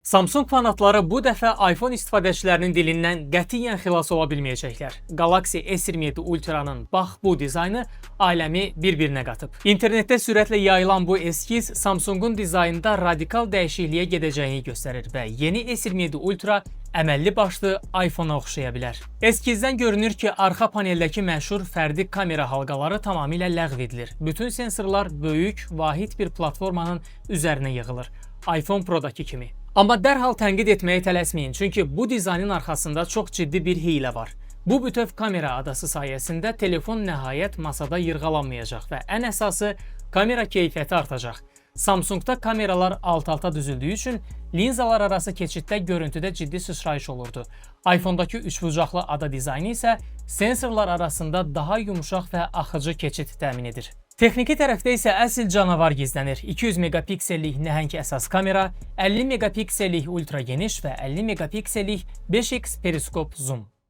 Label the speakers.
Speaker 1: Samsung fanatları bu dəfə iPhone istifadəçilərinin dilindən qətiyyən xilas ola bilməyəcəklər. Galaxy S27 Ultra-nın bax bu dizaynı aləmi bir-birinə qatıb. İnternetdə sürətlə yayılan bu eskiz Samsungun dizaynında radikal dəyişikliyə gedəcəyini göstərir və yeni S27 Ultra əməlli başlı iPhone-a oxşaya bilər. Eskizdən görünür ki, arxa paneldəki məşhur fərdi kamera halqaları tamamilə ləğv edilir. Bütün sensorlar böyük, vahid bir platformanın üzərinə yığılır. iPhone Pro-dakı kimi. Amma dərhal tənqid etməyə tələsməyin, çünki bu dizaynın arxasında çox ciddi bir hiylə var. Bu bütöv kamera adası sayəsində telefon nəhayət masada yırğalanmayacaq və ən əsası, kamera keyfiyyəti artacaq. Samsungda kameralar alt-alta düzüldüyü üçün linzalar arası keçiddə görüntüdə ciddi sıçrayış olurdu. iPhone-dakı üçbucaqlı ada dizaynı isə sensorlar arasında daha yumşaq və axıcı keçid təmin edir. Texniki tərəfdə isə əsl canavar gizlənir. 200 megapiksellik nəhəng əsas kamera, 50 megapiksellik ultra geniş və 50 megapiksellik 5x periskop zoom.